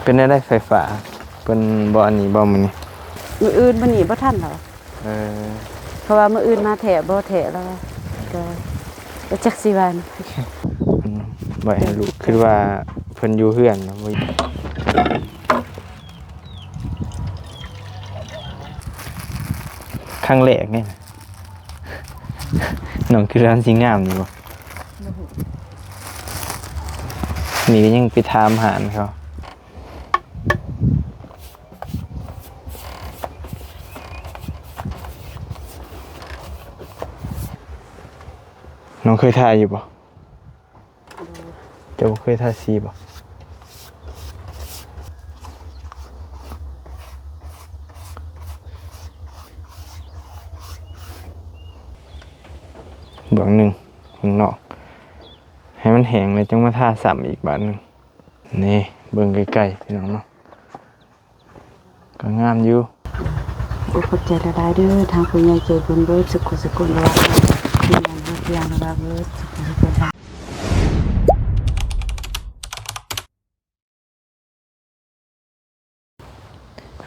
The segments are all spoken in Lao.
ເປັນແນວໃດໄຟຟ້າ ເພິ່ນບໍ່ອັນນີ້ບໍ່ມື້ນີ້? ມື້ອື່ນ ມື້ນີ້ບໍ່ທັນແລ້ວ. ເອີ ເພາະວ່າມື້ອື່ນມາແທ້ບໍ່ແທ້ແລ້ວ ກໍບໍ່ຈັກຊິວ່າ ອືມ ໄວ້ໃຫ້ລູກ ຄິດວ່າເພິ່ນຢູ່ເຮືອນນະ. ຄັ້ງແລກນີ້ ນ້ອງຄິດວ່າມັນຊິງາມຢູ່ບໍ່? ບໍ່ຮູ້ ນີ້ກໍຍັງໄປຖາມຮ້ານເຂົາ. ນ້ອງເຄີຍຖ່າຍຢູ່ບໍ່? ເຈົ້າບໍ່ເຄີຍທາສີບໍ່? ເບື້ອງໜຶ່ງຂ້າງນອກ ໃຫ້ມັນແຫ້ງແລ້ວຈັ່ງມາທາຊ້ຳອີກບາດໜຶ່ງ. ນີ້ ເບິ່ງໃກ້ໆ ພີ່ນ້ອງເນາະ ກໍງາມຢູ່. ຂໍຂອບໃຈຫຼາຍໆເດີ ທາງຜູ້ໃຫຍ່ໃຈບຸນເບິດສຸຂູສຸຄົນ ບໍ່ວ່າທີມງານເຮົາພຽງ ຫຼືວ່າເບິດສຸຂູສຸຄົນ.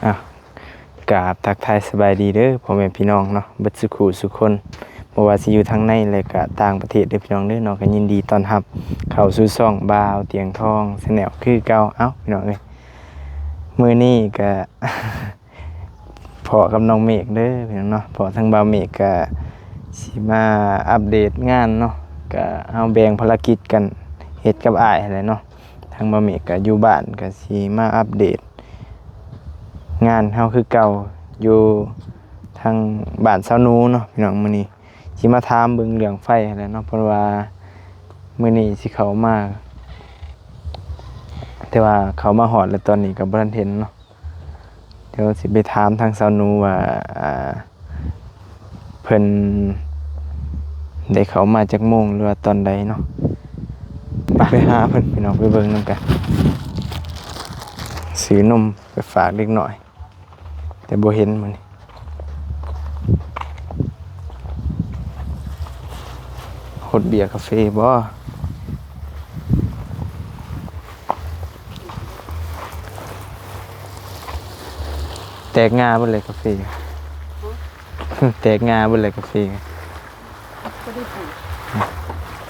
ອ້າວ ກາບທັກທາຍສະບາຍດີເດີພໍ່ແມ່ພີ່ນ້ອງເນາະ ເບິດສຸຂູສຸຄົນ ບໍ່ວ່າຊິຢູ່ທາງໃນ ແລະ ກະຕ່າງປະເທດເດີພີ່ນ້ອງເດີເນາະ. ກໍຍິນດີຕ້ອນຮັບເຂົ້າສູ່ຊ່ອງບ່າວຕຽງທອງ Channel ຄືເກົ່າ. ເອົ້າ ພີ່ນ້ອງເອີຍ ມື້ນີ້ກະ ພໍ້ກັບນ້ອງເມກເດີພີ່ນ້ອງເນາະ ເພາະທາງບ່າວເມກກະຊິມາອັບເດດງານເນາະ. ກະເຮົາແບ່ງພາລະກິດກັນເຮັດກັບອ້າຍຫັ້ນແຫຼະເນາະ. ທາງບ່າວເມກກະຢູ່ບ້ານ ກະຊິມາອັບເດດງານເຮົາຄືເກົ່າ ຢູ່ທາງບ້ານສາວໜູເນາະພີ່ນ້ອງ. ມື້ນີ້ຊິມາຖາມເບິ່ງເລື່ອງໄຟຫັ້ນແຫຼະເນາະ ເພາະວ່າມື້ນີ້ຊິເຂົ້າມາ ແຕ່ວ່າເຂົ້າມາຮອດແລ້ວ ຕອນນີ້ກໍບໍ່ທັນເຫັນເນາະ. ດຽວຊິໄປຖາມທາງສາວໜູວ່າ ອ່າ ເພິ່ນໄດ້ເຂົ້າມາຈັກໂມງ ຫຼືວ່າຕອນໃດເນາະ. ໄປ ໄປຫາເພິ່ນພີ່ນ້ອງ ໄປເບິ່ງນຳກັນ. ຊື້ນົມໄປຝາກເດັກນ້ອຍ ແຕ່ບໍ່ເຫັນມື້ນີ້. ຫົດເບຍກາເຟບໍ່? ແຕກງ່າເບິດເລີຍກາເຟ. ຮະ? ແຕກງ່າເບິດເລີຍກາເຟ. ບໍ່ໄດ້ປູກ.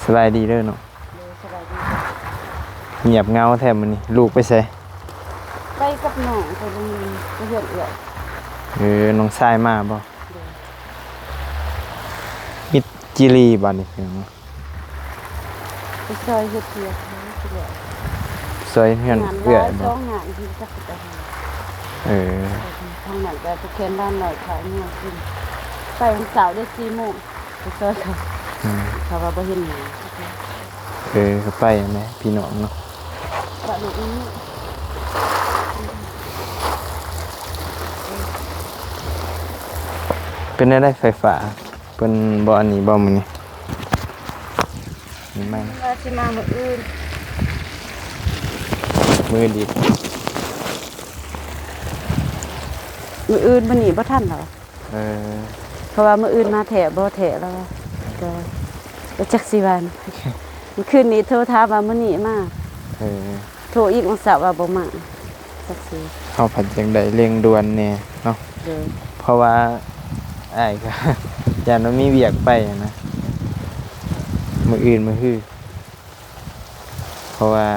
ສະບາຍດີເດີນ້ອງ. ໂດຍ ສະບາຍດີ. ງຽບເຫງົາແທ້ມື້ນີ້ ລູກໄປໃສ? ໄປກັບນ້ອງ ໄປໂຮງຮຽນ ໄປເຮືອນເອື້ອຍ. ເອີ ນ້ອງຊາຍມາບໍ່? ໂດຍ. ມິດຈີຣີບາດນີ້ ໄປຊ່ອຍເຮັດວຽກ ຊິແລ້ວ. ຊ່ອຍເຮືອນເອື້ອຍບໍ່? ງານຫຼາຍ ສອງງານທີ່ຈັກຊິໄປຫາ. ເອີ ທາງນັ້ນກໍຜູ້ແຄນບ້ານໜ້ອຍຂາຍງົວກິນ. ໄປມື້ເຊົ້າໄດ້ສີ່ໂມງ ໄປຊ່ອຍເຂົາ. ອືມ ເຂົາວ່າບໍ່ເຫັນຫຍັງ. ເອີ ກໍໄປຫັ້ນແຫຼະ ພີ່ນ້ອງເນາະ. ເປັນແນວໃດໄຟຟ້າ ເພິ່ນບໍ່ອັນນີ້ບໍ່ມື້ນີ້? ມີໃໝ່ ວ່າຊິມາມື້ອື່ນ. ມື້ອື່ນອີກ? ມື້ອື່ນ ມື້ນີ້ບໍ່ທັນແລ້ວ. ເອີ ເພາະວ່າມື້ອື່ນມາແທ້ບໍ່ແທ້ແລ້ວ ກໍ ກໍຈັກຊິວ່າ. ມື້ຄືນນີ້ໂທຖາມວ່າມື້ນີ້ມາ. ເອີ ໂທອີກມື້ເຊົ້າວ່າບໍ່ມາ ຈັກຊິ. ເຮົາພັດຢາກໄດ້ເລັ່ງດ່ວນແດ່ເນາະ. ໂດຍ. ເພາະວ່າອ້າຍກໍຢ້ານວ່າມີວຽກໄປນະ ມື້ອື່ນມື້ຮື. ເພາະວ່າ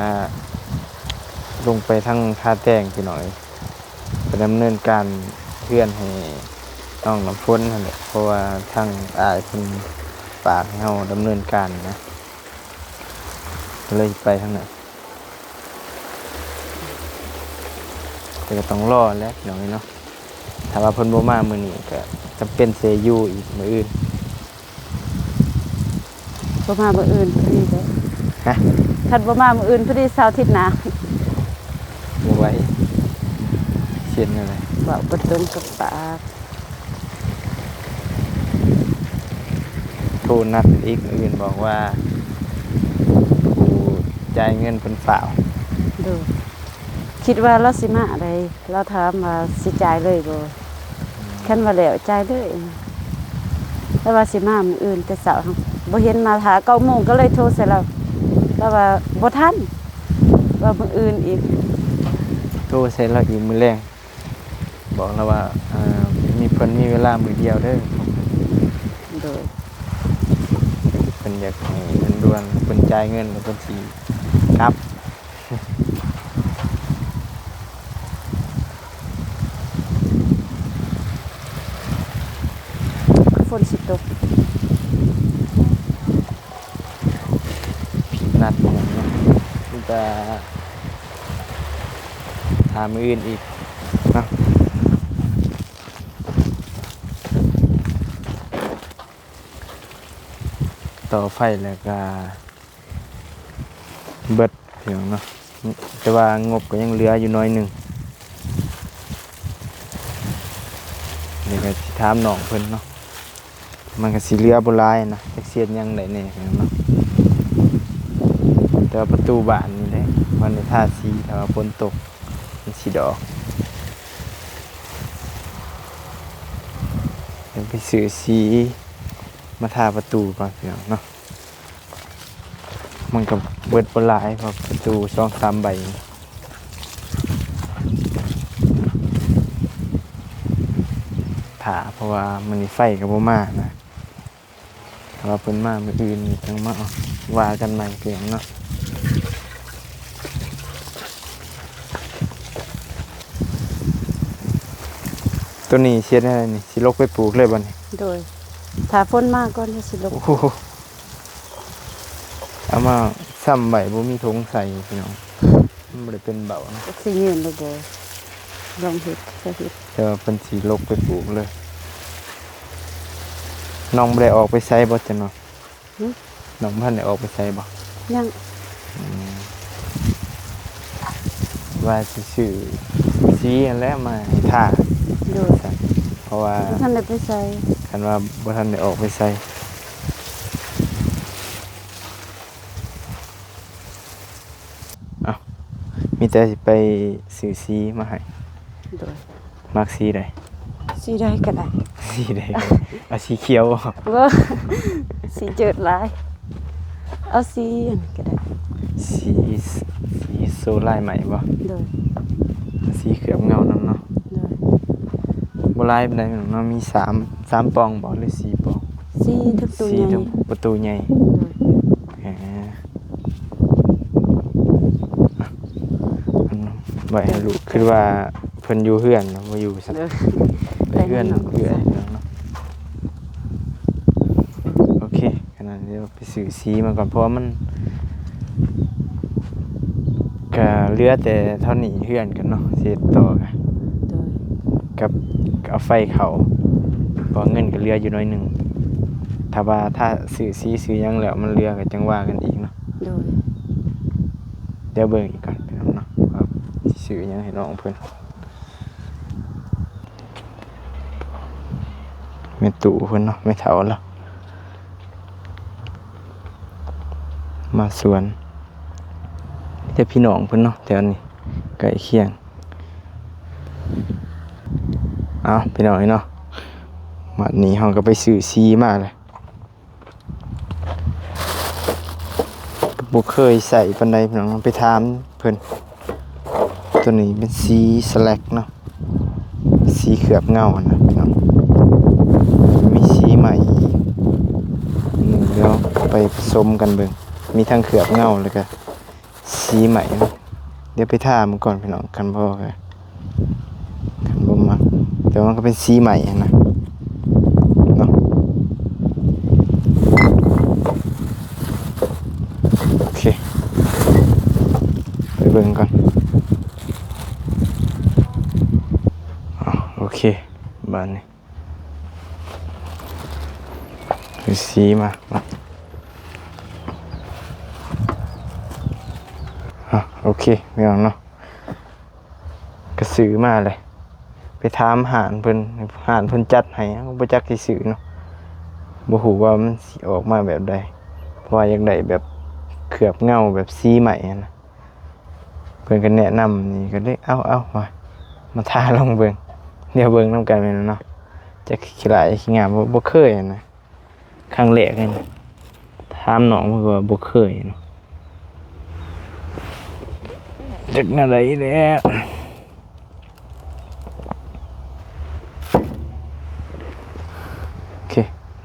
ລົງໄປທາງທ່າແຕງພີ່ນ້ອງເອີຍ ໄປດຳເນີນການເຮືອນໃຫ້ນ້ອງນ້ຳຝົນຫັ້ນແຫຼະ ເພາະວ່າທາງອ້າຍເພິ່ນຝາກໃຫ້ເຮົາດຳເນີນການນະ ກໍເລີຍໄປທາງນັ້ນ. ແຕ່ກໍຕ້ອງລໍແຫຼະພີ່ນ້ອງເອີຍເນາະ. ຖ້າວ່າເພິ່ນບໍ່ມາມື້ນີ້ ກໍຈຳເປັນຊິຢູ່ອີກມື້ອື່ນ. ບໍ່ມາມື້ອື່ນພໍດີເດ້. ຮະ? ຄັນບໍ່ມາມື້ອື່ນພໍດີເສົາທິດໜ້າ. ບໍ່ໄຫວ. ເຊັ່ນນັ້ນແຫຼະ ເວົ້າບໍ່ຕົງກັບປາກ. ໂທນັດອີກ ມື້ອື່ນບອກວ່າຜູ້ຈ່າຍເງິນເພິ່ນຟ້າວ. ໂດຍ. ຄິດວ່າລາວຊິມາໃດ. ລາວຖາມວ່າຊິຈ່າຍເລີຍບໍ່? ອືມ ຄັນວ່າແລ້ວຈ່າຍເລີຍ. ລາວວ່າຊິມາມື້ອື່ນແຕ່ເຊົ້າ ບໍ່ເຫັນມາ. ຖ້າເກົ້າໂມງກໍເລີຍໂທໃສ່ລາວ ລາວວ່າບໍ່ທັນ ວ່າມື້ອື່ນອີກ. ໂທໃສ່ລາວອີກມື້ແລງ ບອກລາວວ່າ ເອີ ມີ ເພິ່ນມີເວລາມື້ດຽວເດີ. ໂດຍ ເພິ່ນຢາກໃຫ້ດ່ວນໆ ເພິ່ນຈ່າຍເງິນແລ້ວເພິ່ນຊິກັບ. ຝົນຊິຕົກ ຜິດນັດຫຍັງເນາະ ມີແຕ່ຖ້າມື້ອື່ນອີກເນາະ. ຕໍ່ໄຟແລ້ວກະເບິດ ພີ່ນ້ອງເນາະ ແຕ່ວ່າງົບກໍຍັງເຫຼືອຢູ່ໜ້ອຍໜຶ່ງ. ນີ້ກໍຊິຖາມນ້ອງເພິ່ນເນາະ ມັນກໍຊິເຫຼືອບໍ່ຫຼາຍນະ ຈັກຊິເຮັດຫຍັງໄດ້ແດ່ ພີ່ນ້ອງເນາະ. ແຕ່ວ່າປະຕູບານນີ້ແຫຼະ ບໍ່ໄດ້ທາສີ ຖ້າວ່າຝົນຕົກມັນຊິດອກ. ດຽວໄປຊື້ສີມາທາປະຕູກ່ອນ ພີ່ນ້ອງເນາະ. ມັນກໍເບິດບໍ່ຫຼາຍ ເພາະປະຕູສອງສາມໃບ ຖ້າ ເພາະວ່າມື້ນີ້ໄຟກໍບໍ່ມານະ ຖ້າວ່າເພິ່ນມາມື້ອື່ນນີ້ຈັ່ງມາວ່າກັນໃໝ່ ພີ່ນ້ອງເນາະ. ໂຕນີ້ຊິເຮັດແນວໃດນີ້ ຊິລົກໄປປູກເລີຍບໍ່ນີ້? ໂດຍ ຖ້າຝົນມາກ່ອນ ຈະຊິລົກ. ໂອ້ໂຫ ເອົາມາຊ້ຳໄວ້ ບໍ່ມີຖົງໃສ່ ພີ່ນ້ອງ ມັນບໍ່ໄດ້ເປັນເບົານະ. ຈັກຊິຍື່ນຫຼືບໍ່ ລອງເຮັດ ເຮັດ ແຕ່ວ່າເພິ່ນຊິລົກໄປປູກເລີຍ. ນ້ອງບໍ່ໄດ້ອອກໄປໃສບໍ່ ຈະນ້ອຍ? ຫຶ? ນ້ອງບໍ່ທັນໄດ້ອອກໄປໃສບໍ່? ຍັງ. ອືມ ວ່າຊິຊື້ສີຫັ້ນແຫຼະມາໃຫ້ທາ. ໂດຍ ເພາະວ່າບໍ່ທັນໄດ້ໄປໃສ ຄັນວ່າບໍ່ທັນໄດ້ອອກໄປໃສ. ເອົ້າ ມີແຕ່ຊິໄປຊື້ສີມາໃຫ້. ໂດຍ ມັກສີໃດ? ສີໃດກໍໄດ້. ສີໃດກໍໄດ້ ເອົາສີຂຽວບໍ່? ບໍ່ ສີເຈີດຫຼາຍ. ເອົາສີອັນນີ້ກໍໄດ້ ສີ ສີໂຊລາຍໄມ້ບໍ່? ໂດຍ ເອົາສີເຂືອບເງົານຳເນາະ. ໂດຍ ບໍ່ຫຼາຍປານໃດເນາະ ມີສາມ ສາມປ່ອງບໍ່ ຫຼືສີ່ປ່ອງ? ສີ່ ທັງຕູ້ໃຫຍ່ ປະຕູໃຫຍ່. ໂດຍ ເອີ ໄວ້ໃຫ້ລູກ ຄິດວ່າເພິ່ນຢູ່ເຮືອນ ບໍ່ຢູ່ຊັ້ນ. ເອີ ໄປເຮືອນເອື້ອຍເນາະ. ໂອເຄ ຂະໜາດດຽວໄປຊື້ສີມາກ່ອນ ເພາະວ່າມັນກະເຫຼືອແຕ່ເທົ່ານີ້ເຮືອນກັນເນາະ ຊິເຮັດຕໍ່ກະ ໂດຍ ກັບເອົາໄຟເຂົ້າ ເພາະວ່າເງິນກະເຫຼືອຢູ່ໜ້ອຍໜຶ່ງ. ຖ້າວ່າ ຖ້າຊື້ສີຊື້ຫຍັງແລ້ວມັນເຫຼືອກະຈັ່ງວ່າກັນອີກເນາະ. ໂດຍ ດຽວເບິ່ງອີກກ່ອນພີ່ນ້ອງເນາະ ວ່າຊິຊື້ຫຍັງໃຫ້ນ້ອງເພິ່ນ. ແມ່ຕູ້ເພິ່ນເນາະ ແມ່ເຖົ້າລາວມາສວນ ແຕ່ພີ່ນ້ອງເພິ່ນເນາະ ແຖວນີ້ໃກ້ຄຽງ. ເອົາ ພີ່ນ້ອງເອີຍເນາະ ບັດນີ້ເຮົາກໍໄປຊື້ສີມາແລ້ວ. ບໍ່ເຄີຍໃຊ້ປານໃດພີ່ນ້ອງ ໄປຖາມເພິ່ນ. ໂຕນີ້ເປັນສີສະແລັກເນາະ ສີເຂືອບເງົາຫັ້ນນະພີ່ນ້ອງ. ມີສີໃໝ່ອີກ ດຽວໄປປະສົມກັນເບິ່ງ ມີທັງເຂືອບເງົາ ແລ້ວກະ ສີໃໝ່ເນາະ. ດຽວໄປທາເບິ່ງກ່ອນພີ່ນ້ອງ ຄັນບໍ່ກໍ ຄັນບໍ່ມັກ ແຕ່ວ່າມັນກໍເປັນສີໃໝ່ຫັ້ນນະເນາະ. ໂອເຄ ໄປເບິ່ງກ່ອນ. ອາ ໂອເຄ ບາດນີ້ ຊື້ສີມາ ມາ ອາ ໂອເຄ ພີ່ນ້ອງເນາະ ກໍຊື້ມາເລີຍ ໄປຖາມຮ້ານເພິ່ນ ຮ້ານເພິ່ນຈັດໃຫ້ ເຮົາກໍບໍ່ຈັກຊິຊື້ເນາະ ບໍ່ຮູ້ວ່າມັນຊິອອກມາແບບໃດ ເພາະວ່າຢາກໄດ້ແບບເຂືອບເງົາ ແບບສີໃໝ່ຫັ້ນນະ. ເພິ່ນກໍແນະນຳນີ້ ກໍເລີຍເອົາ ເອົາວ່າ ມາທາລອງເບິ່ງ ດຽວເບິ່ງນຳກັນແມ່ນເນາະ ຈັກຂີ້ຮ້າຍຂີ້ງາມ ບໍ່ ບໍ່ເຄີຍຫັ້ນນະ ຄັ້ງແລກເລີຍ ຖາມນ້ອງເພິ່ນກໍວ່າບໍ່ເຄີຍເນາະ ຈັກແນວໃດແຫຼະ.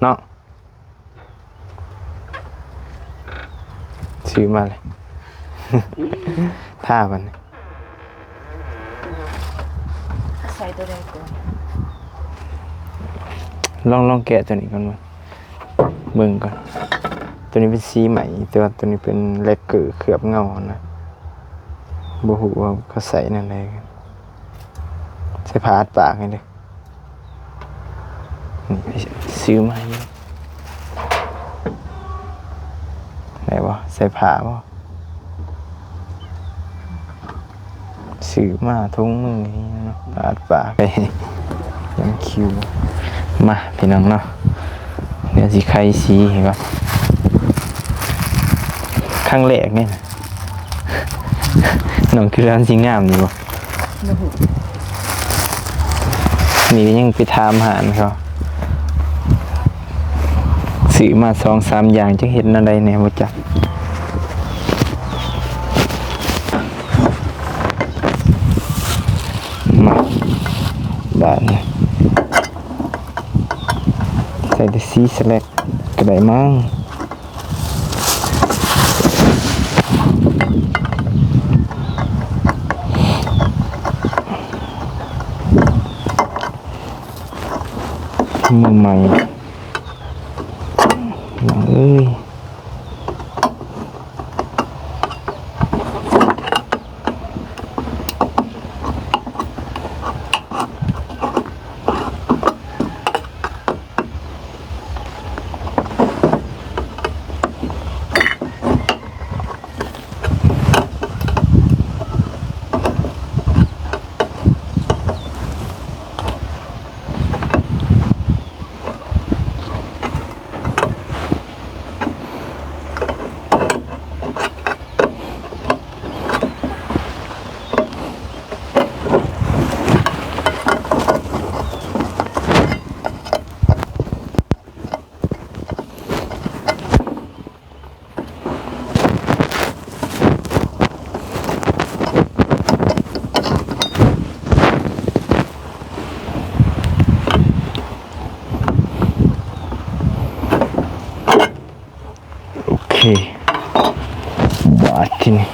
ເນາະ ຊື້ມາເລີຍ ຖ້າບັດນີ້ ໃສ່ຕົວໃດກ່ອນ? ລອງ ລອງແກະຕົວນີ້ກ່ອນເບິ່ງ ເບິ່ງກ່ອນ. ຕົວນີ້ເປັນສີໃໝ່ ແຕ່ວ່າຕົວນີ້ເປັນແລັກເກີເຄື່ອບເງົານະ ບໍ່ຮູ້ວ່າເຂົາໃສ່ແນວໃດ. ໃສ່ຜ້າອັດປາກໃຫ້ເດີ້. ນີ້ ຊື້ມາໃຫ້ ໄດ້ບໍ່? ໃສ່ຜ້າບໍ່? ຊື້ມາຖົງມືນີ້ເນາະ ອັດປາກໄປ ຍັງຄິວ. ມາ ພີ່ນ້ອງເນາະ ດຽວຊິໄຂສີໃຫ້ກ່ອນ ຄັ້ງແລກນີ້ນະ. ນ້ອງຄິດວ່າມັນຊິງາມຢູ່ບໍ່? ບໍ່ຮູ້ ນີ້ກໍຍັງໄປຖາມຮ້ານເຂົາ ຊື້ມາສອງສາມຢ່າງ ຈັກເຮັດແນວໃດແດ່ບໍ່ຈັກ. ມາ ບາດນີ້ ໃສ່ແຕ່ສີສະແລັກກໍໄດ້ມັ້ງ. ມືໃໝ່ ນ້ອງເອີຍ. ໂອເຄ ບາດທີນີ້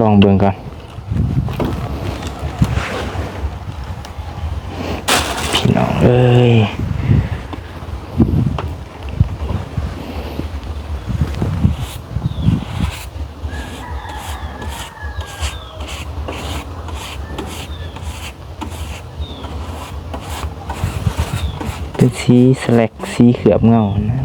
ລອງເບິ່ງກ່ອນ ພີ່ນ້ອງເອີຍ. ເປັນສີສະແລັກ ສີເຄື່ອບເງົານະ.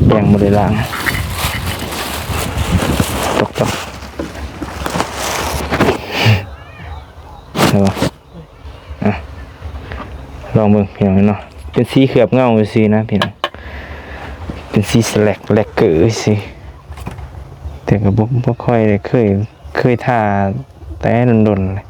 ແປ້ງບໍ່ໄດ້ລ້າງ ຕົກໆ ເຫັນບໍ່? ອ່ະ ລອງເບິ່ງພີ່ນ້ອງເນາະ ເປັນສີເຄື່ອບເງົາຊື່ໆນະພີ່ນ້ອງ ເປັນສີສະແລັກ ແລັກເກີຊື່ ແຕ່ກໍບໍ່ ບໍ່ຄ່ອຍໄດ້ເຄີຍ ເຄີຍທາແຕ່ດົນໆ ແລ້ວ.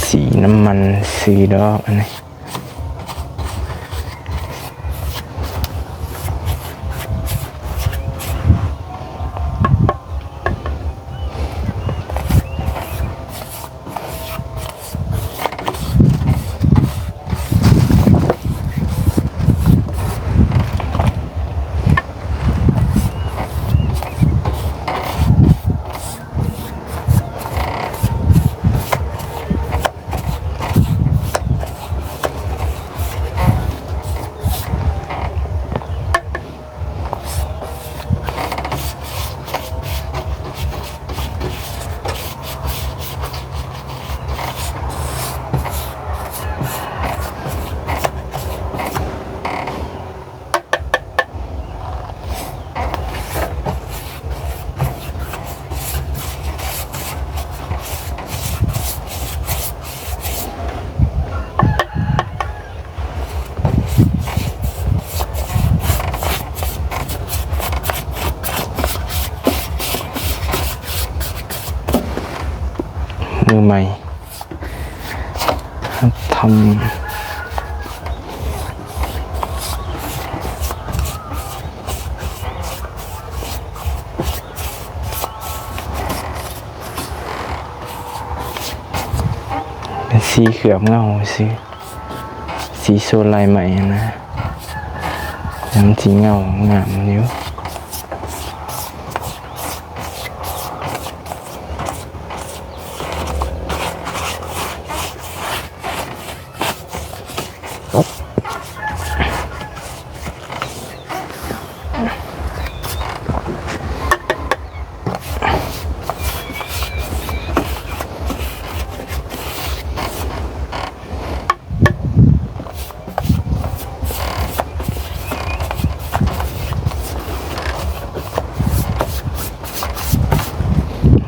ສີນ້ຳມັນຊື່ດອກ ອັນນີ້. ໂ ມືໃໝ່ ຫັດທຳ ເປັນສີເຄື່ອບເງົາຊື່ ສີໂຊນລາຍໄມ້ຫັ້ນນະ ມັນສີເງົາງາມຢູ່.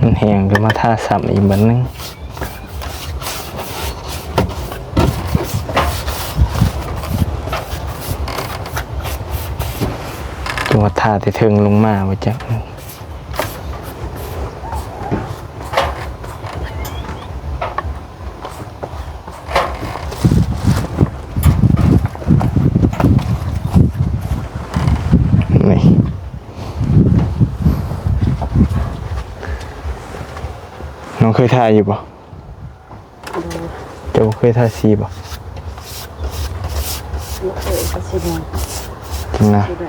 ມັນແຫ້ງກໍມາທາຊ້ຳອີກບາດໜຶ່ງ. ຕົວະ ທາແຕ່ເທິງລົງມາບໍ່ຈັກ. ນີ້ ນ້ອງເຄີຍຖ່າຍຢູ່ບໍ່? ໂດຍ. ເຈົ້າບໍ່ເຄີຍທາສີບໍ່? ບໍ່ເຄີຍ ກໍຊິໄດ້ ນະ ຊິໄດ້.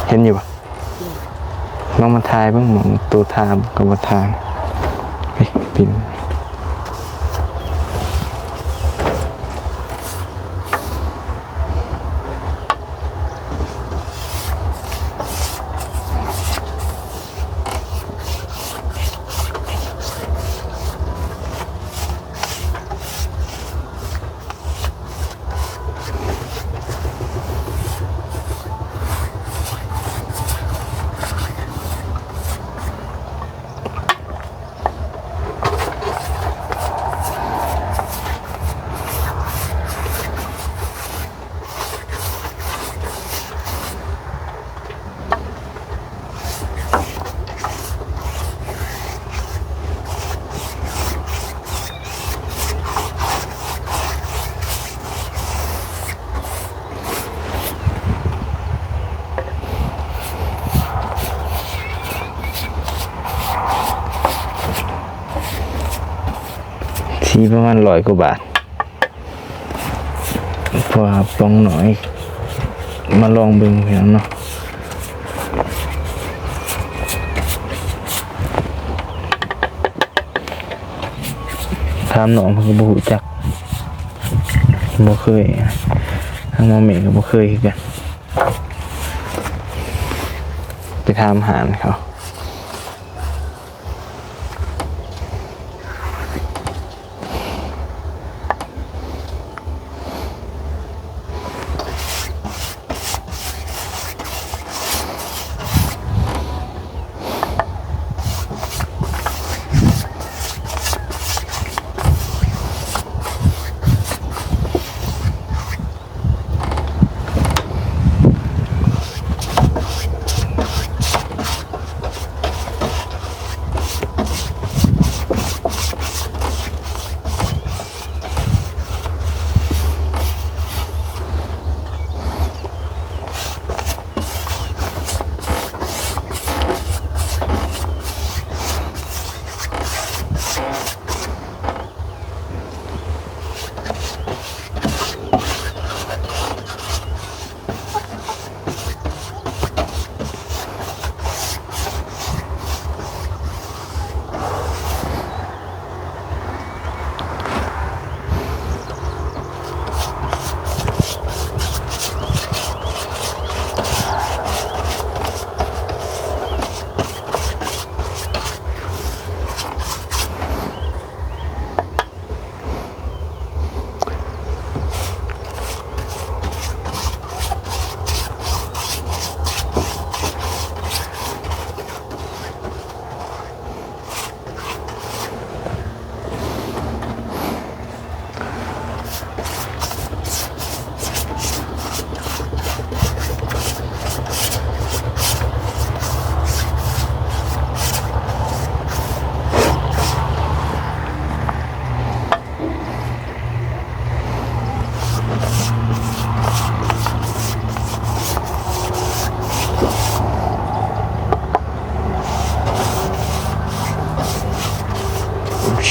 ເຫັນຢູ່ບໍ່? ລອງມາຖ່າຍເບິ່ງ ໝ່ອງໂຕທາກັບບໍ່ທາ ເອີຍ ປິ່ນ. ສີປະມານຮ້ອຍກວ່າບາດ. ເພາະວ່າປ່ອງນ້ອຍ ມາລອງເບິ່ງພີ່ນ້ອງເນາະ. ຖາມນ້ອງເພິ່ນກໍບໍ່ຮູ້ຈັກ ບໍ່ເຄີຍ ທາງໝໍເມກກໍບໍ່ເຄີຍຄືກັນ ໄປຖາມຮ້ານເຂົາ. ສີ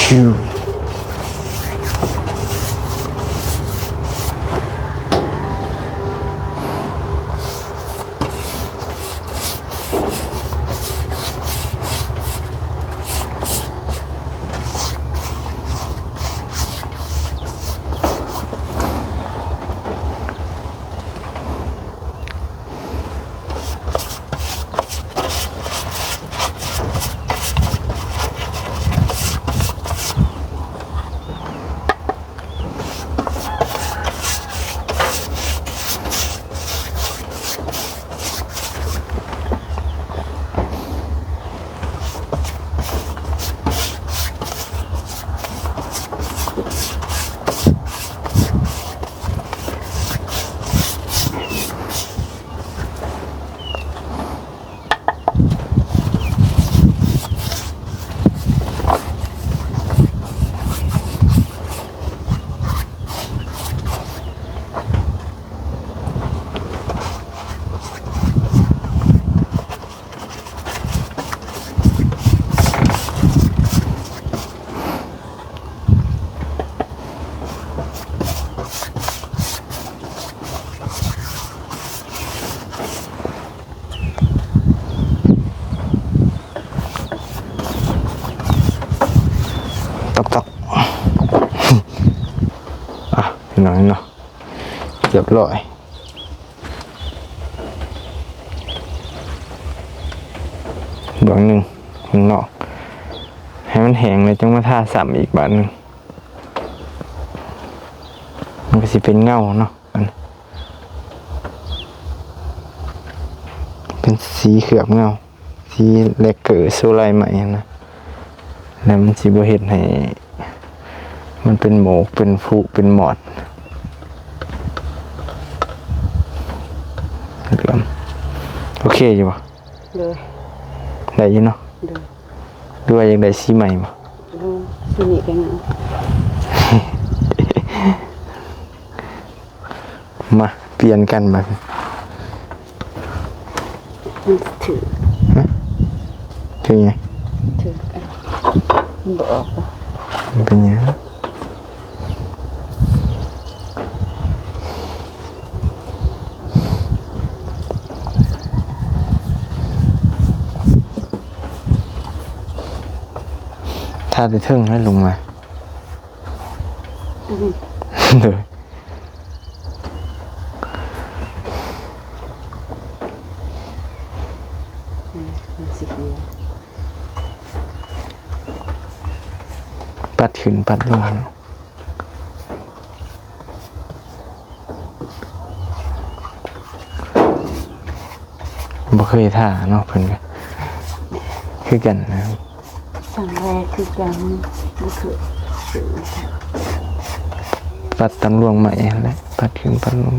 Phew. ຕອກໆ ອ່ະ ພີ່ນ້ອງເນາະ ຮຽບຮ້ອຍ ເບື້ອງໜຶ່ງຂ້າງນອກ ໃຫ້ມັນແຫ້ງແລ້ວຈັ່ງມາທາຊ້ຳອີກບາດໜຶ່ງ ມັນກໍຊິເປັນເງົາເນາະ ອັນ ເປັນສີເຄື່ອບເງົາ ສີແລັກເກີໂຊລາຍໄມ້ຫັ້ນນະ ແລ້ວມັນຊິບໍ່ເຮັດໃຫ້ມັນເປັນໝອກ ເປັນຜຸ ເປັນມອດ ເຫຼືອມ ໂອເຄຢູ່ບໍ່? ໂດຍ ໄດ້ຢູ່ເນາະ ໂດຍ ຫຼືວ່າຢາກໄດ້ສີໃໝ່ບໍ່? ໂດຍ ສີນີ້ກໍງາມ. ມາປ່ຽນກັນບາດນີ້ ມັນຖືກ ຮະ? ຖືກຫຍັງ? ຖືກ ມັນບໍ່ອອກ ມັນເປັນຫຍັງ? ຖ້າແຕ່ເທິງໃຫ້ລົງມາ ອືມ ໂດຍ ອືມ ມັນຊິເກີຍ ປັດຂຶ້ນປັດລົງເນາະ. ບໍ່ເຄີຍທາເນາະ ເພິ່ນກໍຄືກັນນະ ຄັ້ງແລກຄືກັນ ບໍ່ເຄີຍ ປັດຕາມລວງໄມ້ຫັ້ນແຫຼະ ປັດຂຶ້ນປັດລົງ.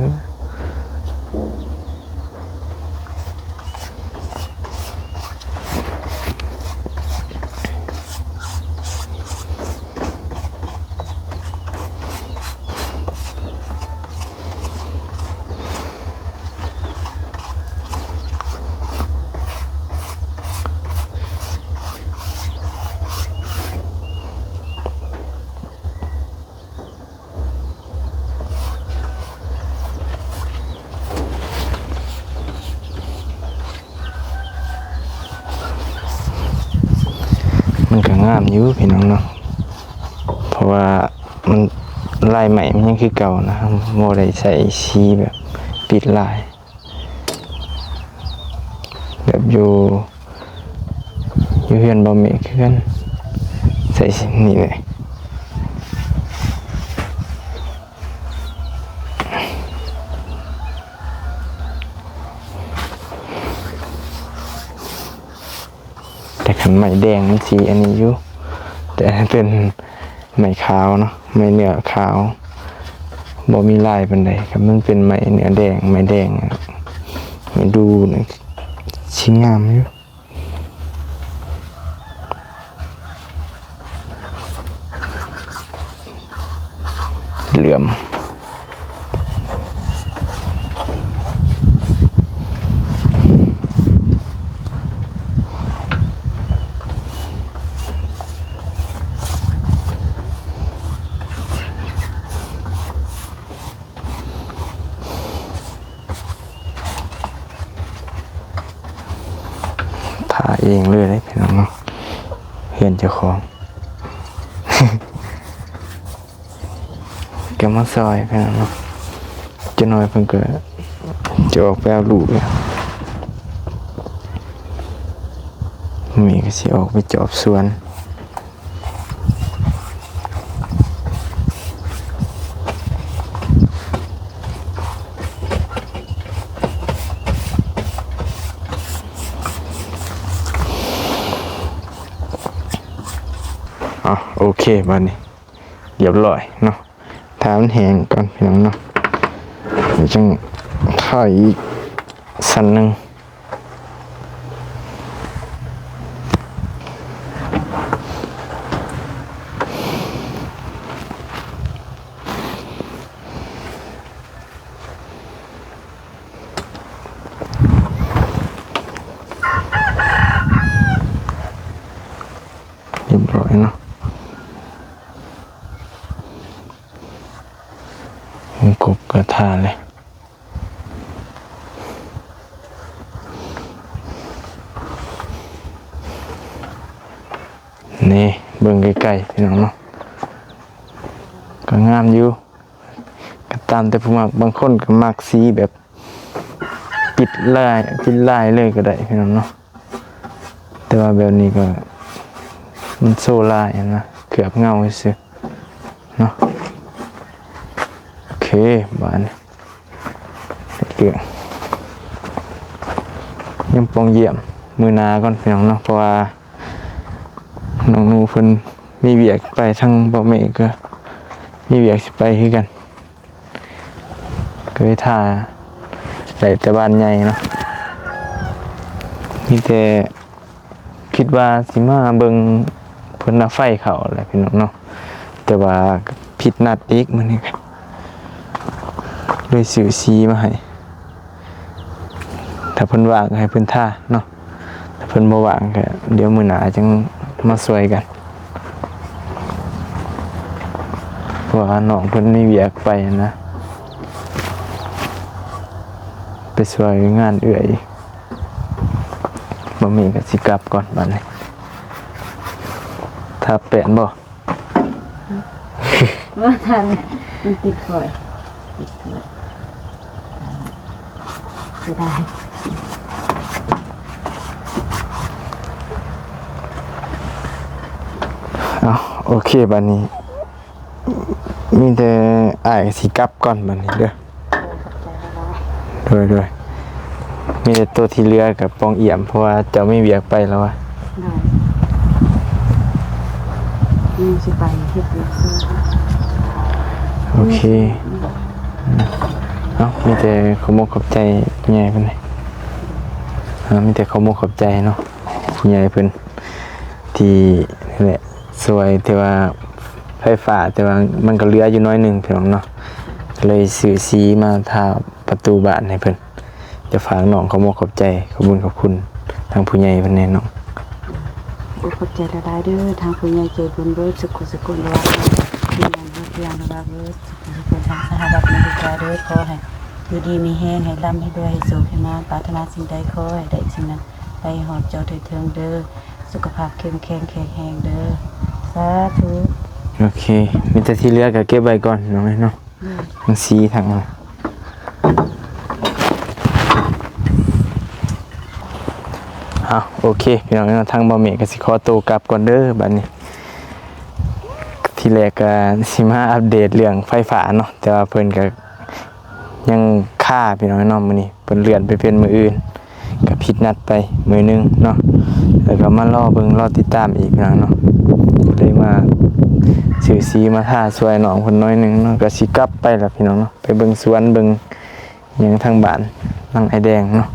ມັນກໍງາມຢູ່ພີ່ນ້ອງເນາະ ເພາະວ່າມັນ ລາຍໄມ້ມັນຍັງຄືເກົ່ານະ ບໍ່ໄດ້ໃສ່ສີແບບປິດລາຍ ແບບຢູ່ ຢູ່ເຮືອນບໍ່ແມ່ນຄືກັນ ໃສ່ນີ້ແຫຼະ ແຕ່ຄັນໄມ້ແດງມັນຊິອັນນີ້ຢູ່ ແຕ່ເປັນໄມ້ຂາວເນາະ ໄມ້ເນື້ອຂາວ ບໍ່ມີລາຍປານໃດ ຄັນມັນເປັນໄມ້ເນື້ອແດງ ໄມ້ແດງ ໄມ້ດູ່ນີ້ ຊິງາມຢູ່ ເຫຼືອມ. ເ ເອງເລີຍເດ້ພີ່ນ້ອງເນາະ ເຮືອນເຈົ້າຂອງ ກໍມາຊ່ອຍພີ່ນ້ອງເນາະ. ຈັກໜ່ອຍເພິ່ນກໍຈະອອກໄປເອົາລູກແລ້ວ ມີກໍຊິອອກໄປຈອບສວນ. ອາ ໂອເຄ ບາດນີ້ ລຽບຮ້ອຍເນາະ ຖ້າມັນແຫ້ງກ່ອນພີ່ນ້ອງເນາະ ດຽວຈັ່ງຖ່າຍອີກຊັ້ນໜຶ່ງ. ຮຽບຮ້ອຍເນາະ ກົບກະທາເລີຍ. ນີ້ເບິ່ງໃກ້ໆ ພີ່ນ້ອງເນາະ ກໍງາມຢູ່ ກໍຕາມແຕ່ຜູ້ມັກ. ບາງຄົນກໍມັກສີແບບປິດລາຍ ປິດລາຍເລີຍກໍໄດ້ພີ່ນ້ອງເນາະ ແຕ່ວ່າແບບນີ້ກໍມັນໂຊລາຍຫັ້ນນະ ເກືອບເງົາຊື່ໆເນາະ. ໂອເຄ ບາດນີ້ ເລື່ອງຍັງປ່ອງຢ້ຽມມື້ໜ້າກ່ອນພີ່ນ້ອງເນາະ ເພາະວ່ານ້ອງໜູເພິ່ນມີວຽກໄປ ທາງບ່າວເມກກໍມີວຽກຊິໄປຄືກັນ ກໍເລີຍຖ້າໄດ້ແຕ່ບ້ານໃຫຍ່ເນາະ ມີແຕ່ ຄິດວ່າຊິມາເບິ່ງເພິ່ນເອົາໄຟເຂົ້າແຫຼະພີ່ນ້ອງເນາະ ແຕ່ວ່າຜິດນັດອີກມື້ນີ້ ເລີຍຊື້ສີມາໃຫ້. ຖ້າເພິ່ນວ່າງກໍໃຫ້ເພິ່ນທາເນາະ ຖ້າເພິ່ນບໍ່ວ່າງກໍດຽວມື້ໜ້າຈັ່ງມາຊ່ວຍກັນ ເພາະວ່ານ້ອງເພິ່ນມີວຽກໄປຫັ້ນນະ ໄປຊ່ວຍງານເອື້ອຍ. ບໍ່ມີກໍຊິກັບກ່ອນບາດນີ້ ຖ້າແປນບໍ່? ບໍ່ທັນ ມັນຕິດຂ້ອຍ ຕິດຂ້ອຍ ເສຍດາຍ. ເອົາ ໂອເຄ ບາດນີ້ ມີແຕ່ອ້າຍຊິກັບກ່ອນບາດນີ້ເດີ. ໂດຍ ໂດຍ ມີແຕ່ໂຕທີ່ເຫຼືອກັບປ່ອງຢ້ຽມ ເພາະວ່າເຈົ້າມີວຽກໄປແລ້ວວະ. ໂດຍ ຍັງຊິໄປເຮັດວຽກ. ໂອເຄ ເອົາ ມີແຕ່ຂອບອົກຂອບໃຈຜູ້ໃຫຍ່ເພິ່ນ ເອົາ ມີແຕ່ຂອບອົກຂອບໃຈເນາະ ຜູ້ໃຫຍ່ເພິ່ນ ທີ່ນີ້ແຫຼະ ຊ່ວຍ ແຕ່ວ່າໄຟຟ້າ ແຕ່ວ່າມັນກໍເຫຼືອຢູ່ໜ້ອຍໜຶ່ງພີ່ນ້ອງເນາະ ເລີຍຊື້ສີມາທາປະຕູບ້ານໃຫ້ເພິ່ນ. ຈະຝາກນ້ອງຂອບອົກຂອບໃຈ ຂອບບຸນຂອບຄຸນທາງຜູ້ໃຫຍ່ເພິ່ນແດ່ນ້ອງ. ຂອບອົກຂອບໃຈຫຼາຍໆເດີ ທາງຜູ້ໃຫຍ່ໃຈບຸນເບິດສຸຂູສຸຄົນ ບໍ່ວ່າຈະຢູ່ໃນເມືອງເມືອງ ຫຼືວ່າເບິດສຸຂູສຸຄົນ ທາງສະຫະລັດອາເມລິກາເດີ ຂໍໃຫ້ຢູ່ດີມີແຮງ ໃຫ້ລ່ຳໃຫ້ລວຍ ໃຫ້ໂຊກໃຫ້ມານ ປາດຖະໜາສິ່ງໃດຂໍໃຫ້ໄດ້ສິ່ງນັ້ນ ໄປຮອດເຈົ້າໂດຍເຖິງເດີ ສຸຂະພາບເຂັ້ມແຂງແຂງແຮງເດີ ສາທຸ. ໂອເຄ ມີແຕ່ທີ່ເຫຼືອກໍເກັບໄວ້ກ່ອນນ້ອງເອີຍເນາະ ອືມ ທັງສີທັງ ເອົາ ໂອເຄ ພີ່ນ້ອງເນາະ ທາງບ່າວເມກກໍຊິຂໍໂຕກັບກ່ອນເດີບາດນີ້. ທີແລກກໍຊິມາອັບເດດເລື່ອງໄຟຟ້າເນາະ ແຕ່ວ່າເພິ່ນກໍ ຍັງຄາພີ່ນ້ອງເນາະ ມື້ນີ້ເພິ່ນເລື່ອນໄປເປັນມື້ອື່ນ ກໍຜິດນັດໄປມື້ໜຶ່ງເນາະ ແລ້ວກໍມາລໍເບິ່ງລໍຕິດຕາມອີກພີ່ນ້ອງເນາະ ເລີຍມາຊື້ສີມາທາຊ່ວຍນ້ອງເພິ່ນໜ້ອຍໜຶ່ງເນາະ ກໍຊິກັບໄປລະພີ່ນ້ອງເນາະ ໄປເບິ່ງສວນເບິ່ງຫຍັງທາງບ້ານຫຼັງອ້າຍແດງເນາະ.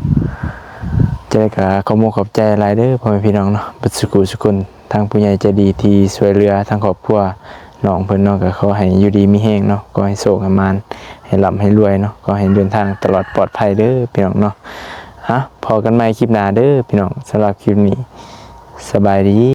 ຈັ່ງໃດກໍຂອບອົກຂອບໃຈຫຼາຍເດີພໍ່ແມ່ພີ່ນ້ອງເນາະ ເບິດສຸຂູສຸຄົນ ທາງຜູ້ໃຫຍ່ໃຈດີທີ່ຊ່ວຍເຫຼືອທາງຄອບຄົວ ນ້ອງເພິ່ນເນາະ ກໍຂໍໃຫ້ຢູ່ດີມີແຮງເນາະ ຂໍໃຫ້ໂຊກໃຫ້ໝານ ໃຫ້ລ່ຳໃຫ້ລວຍເນາະ ຂໍໃຫ້ເດີນທາງຕະຫຼອດປອດໄພເດີພີ່ນ້ອງເນາະ. ຮະ ພໍ້ກັນໃໝ່ຄລິບໜ້າເດີພີ່ນ້ອງ ສຳລັບຄລິບນີ້ ສະບາຍດີ.